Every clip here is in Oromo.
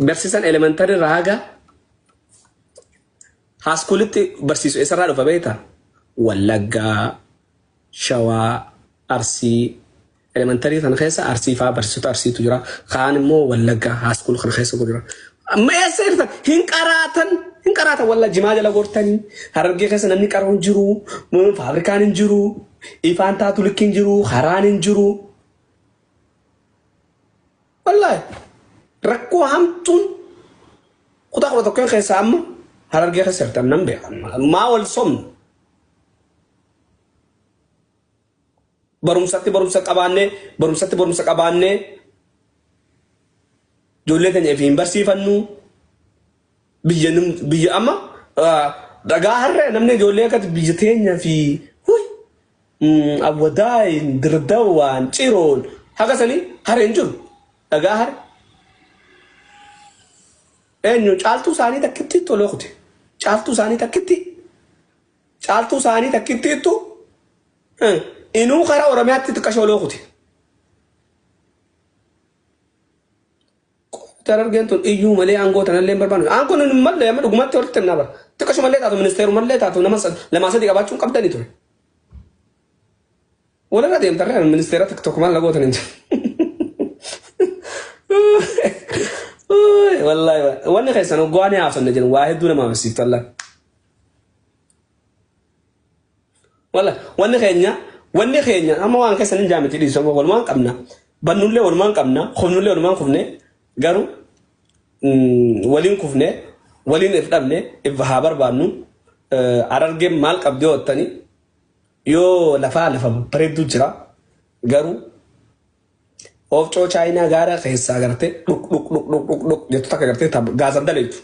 Barsiisan elementary irraa haga haaskuulitti barsiisu eessarraa dhufa beektaa? Wallaggaa, Shawaa, Arsii. Elementary kana keessa Arsii fa'aa barsiisota Arsiitu jira. Kaan immoo Wallaggaa haaskuul kana keessa jira. Amma eessa jirtan? Hin qaraatan. Hin qaraatan walla jimaa jala gortanii. Harargee keessa namni qaroo hin jiru. Faabrikaan hin jiru. Ifaan taatu likki hin jiru. Karaan hin jiru. Wallaahi rakkoo hamtuun kutaa 11 keessaa amma Harargee keessa jirti nan beeka. Maa wal somnu? Barumsatti barumsa qabaannee barumsatti barumsa qabaannee ijoollee keenya ifi hin barsiifannu. Biyya biyya amma dhagaa harree namni ijoollee akkatti biyya teenya fi huy awwadaayin dirdawaan ciroon haga sanii hareen jiru dhagaa hare eenyu caaltuu isaanii takkitti tolee kute caaltuu isaanii takkitti caaltuu isaanii takkittiittu inuu karaa Oromiyaatti xiqqashoo lookute. Harargeen tun iyyuu malee aangoo tanallee hin barbaannu. Aangoon hin malle amma dhugumatti walitti himnaa bara. Xiqqashumallee taatu ministeerumallee taatu nama lamaa sadii qabaachuu hin qabdanii ture. Walirra deemtarree ministeera tokko tokko maal na gootan hin jiru. Wallaahi wanni keessan hoggaa ni haasofne jedhu waa hedduu nama amansiiftu wallaahi. Wallaahi wanni keenya amma waan keessan hin jaamiti dhiisu amma walumaan qabna. Bannullee walumaan qabna kufnullee walumaan kufne garuu waliin kufne waliin if dhabne if haa barbaannu. Harargeen maal qabdi yoo jettanii yoo lafaa lafa bareedduu jira garuu oofcoo chaayinaa gaara keessaa gartee dhuk dhuk dhuk dhuk dhuk dhuk jettu takka gartee gaazan daleetu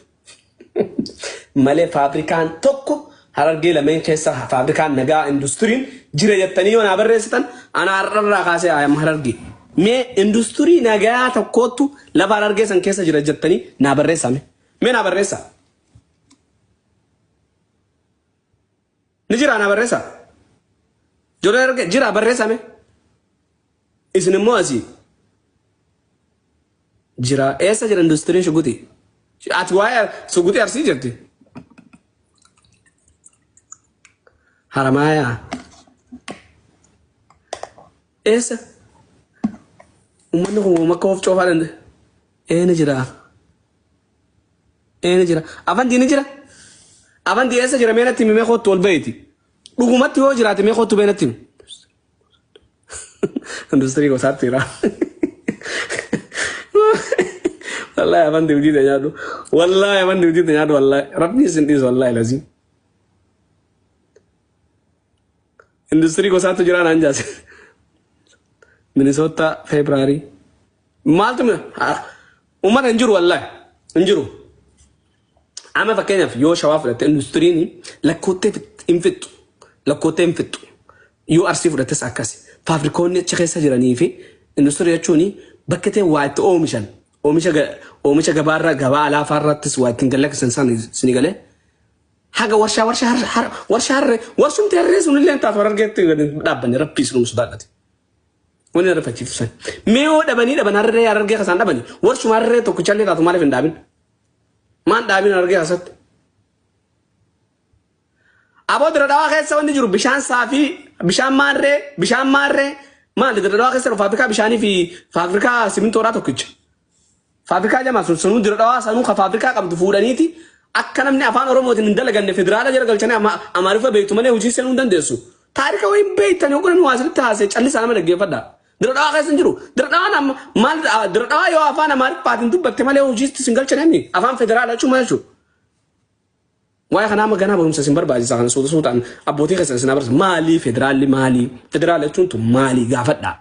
malee faabrikaan tokko Harargee lameen keessa faabrikaan nagaa industiriin jira jettanii yoo naa barreessitan ana har'arraa kaasee ayam Harargee. Mee industirii nagaa tokkootu lafa Harargee san keessa jira jettanii naa barreessaa mee. Mee naa barreessaa. Ni jira naa barreessaa. Ijoollee Harargee jira barreessaa mee. Isin immoo asii jira eessa jira industiriin shuguxii? Ati waa'ee shuguxii Arsii jirti. Haramaayaa. Eessa? Uummanni kun wooma akka of coofaa danda'a. Ee ni jira. Ee ni jira. Afandii ni jira. Afandii eessa jira mee natti himi mee kottu ol ba'iiti. Dhugumatti yoo jiraate mee kottu mee natti himi. Industirii gosaatti jira. Wallahi afandii hojii ta'e nyaadhu. Wallahi afandii hojii ta'e nyaadhu wallahi. Rabbi isin dhiisu wallahi lazim. Industirii gosaatu jira naan jaase. Minnesota February. Maaltu uummata hin jiru wallahi hin jiru. Amma fakkeenyaaf yoo Shawaa fudhatte industiriin lakkoottee hin fixxu. Lakkoottee hin fixxu. Yoo Arsii fudhattes akkasi. Faafrikoonni achi keessa jiranii fi industirii jechuun bakka ta'e waa itti oomishan. Oomisha gabaarra gabaa alaa fa'aarrattis waa ittiin gallakkisan san sini galee. Haga warshaa warshaa har, har, warshaa harree warshumti harree sun illee taatu Harargeetti gadi hin dhaabbanne rabbii isinuma sodaadhate. Wanni na rifachiiftu san. Mee yoo dhabanii dhaban harree Harargee kasaan dhabani warshuma harree tokkichallee taatu maaliif hin dhaabin? Maan dhaabin Harargee kasatti? Aboo Dirre Dhawaa keessa wanni jiru bishaan saafii bishaan maarree bishaan maarree maali Dirre Dhawaa keessa faafrikaa bishaanii fi faafrikaa simintoodhaa tokkicha. Faafrikaa jamaa sun sanuu Dirre Dhawaa sanuu ka faafrikaa qabdu fuudhaniiti akka namni afaan Oromootiin hin dalaganne federaala jala galchanii Amaariffa beektu malee hojii seenuu hin dandeessu. Taarika wayiin beektan yoo godhan waa asirratti haasee callisaa nama dhaggeeffadha. Dirre Dhawaa keessa hin jiru. Dirre Dhawaan amma maal Dirre Dhawaa yoo afaan Amaariffaatiin dubbatte malee hojiitti sin galchanii afaan federaala jechuun maal jechuudha? Waa'ee kanaa amma ganaa barumsa isin barbaachisa kana suuta suutaan abbootii keessan isin abarsa. Maalii federaalli maalii? Federaala jechuun tun maalii gaafadhaa.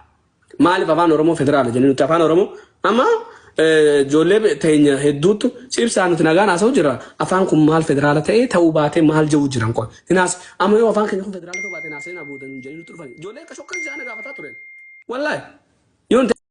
Maaliif afaan Oromoo federaala jennee nuti afaan Oromoo amma ijoollee teenya hedduutu si ibsaa nuti nagaan haasa'u jira. Afaan kun maal federaala ta'ee ta'uu baatee maal jedhu jiran qofa. Hinaas amma yoo afaan keenya kun federaala ta'uu baatee naasee naa booda nuun jedhanii nutti dhufan. Ijoollee akka shokkan jaana gaafataa turen. Wallaahi. Yoo